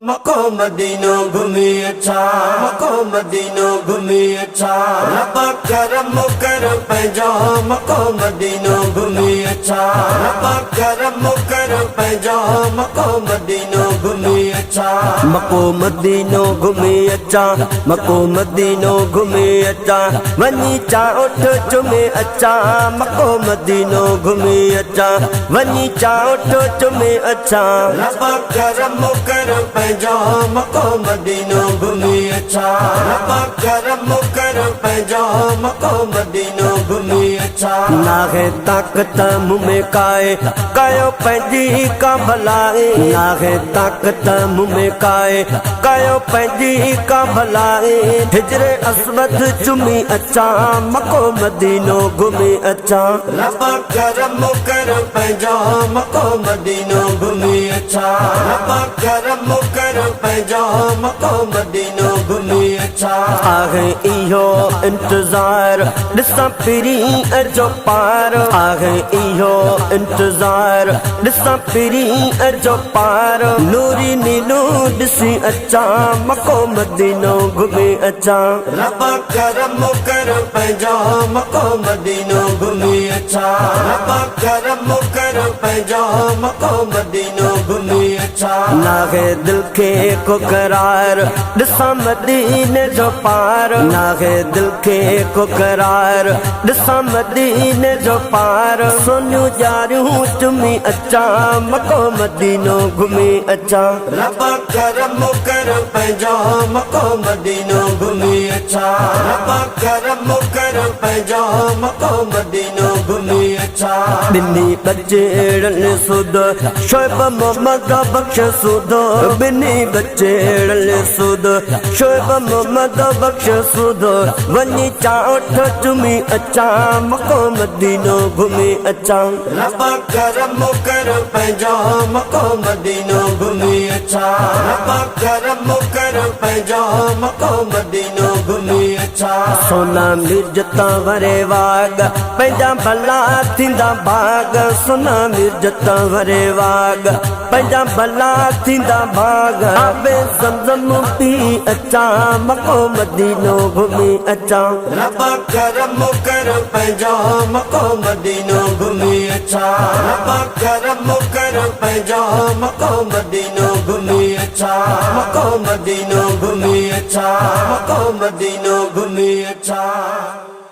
مڪو مدينو گهمي اچان، مڪو مدينو گهمي اچان، رب ڪرم ڪر پنهنجو، مڪو مدينو گهمي اچان، رب ڪرم ڪر پنهنجو، مڪو مدينو گهمي اچان، مڪو مدينو گهمي اچان، مڪو مدينو گهمي اچان، وڃي چانئٺ چمي اچان، مڪو مدينو گهمي اچان، وڃي چانئٺ چمي اچان. رب ڪرم ڪر پنهنجو، مڪو مدينو گهمي اچان، رب ڪرم ڪر پنهنجو، مڪو مدينو گهمي اچان. ناهي طاقت مون ۾ ڪائي، ڪيو پنهنجي ڪا ڀلائي، ناهي طاقت مون ۾ ڪائي، ڪيو پنهنجي ڪا ڀلائي، هجر اسود چمي اچان، مڪو مدينو گهمي اچان. رب ڪرم ڪر پنهنجو، مڪو مدينو گهمي اچان، رب ڪرم ڪر پنهنجو، مڪو مدينو گهمي اچان. آهي اهو انتظار، ڏسان پرينء جو پار، آهي اهو انتظار، ڏسان پرينء جو پار، نوري نينو ڏسي اچان، مڪو مدينو گهمي اچان. رب ڪرم ڪر پنهنجو، مڪو مدينو گهمي اچان، رب ڪرم ڪر پنهنجو، مڪو مدينو گهمي اچان. ناهي دل کي ڪو قرار، ڏسان مديني جو پار، ناهي دل کي ڪو قرار، ڏسان مديني جو پار، سونيون ڄاريون چمي اچان، مڪو مدينو گهمي اچان. رب ڪرم ڪر پنهنجو، مڪو مدينو گهمي اچان، رب ڪرم ڪر پنهنجو، مڪو مدينو گهمي اچان. ٻنهي ٻچڙن سوڌو، شعيب محمد بخش سوڌو، ٻنهي ٻچڙن سوڌو، شعيب محمد بخش سوڌو، وڃي چانئٺ چمي اچان، مڪو مدينو گهمي اچان. رب ڪرم ڪر پنهنجو، مڪو مدينو گهمي اچان، رب ڪرم ڪر پنهنجو، مڪو مدينو گهمي اچان. سونا مرج تان وري واڳ، پنهنجا ڀلا ٿيندا ڀاڳ، سونا مرج تان وري واڳ، پنهنجا ڀلا ٿيندا ڀاڳ، آب زمزم پي اچان، مڪو مدينو گهمي اچان. رب ڪرم ڪر پنهنجو، مڪو مدينو گهمي اچان، رب ڪرم ڪر پنهنجو، مڪو مدينو گهمي اچان، مڪو مدينو گهمي اچان، مڪو مدينو گهمي اچان.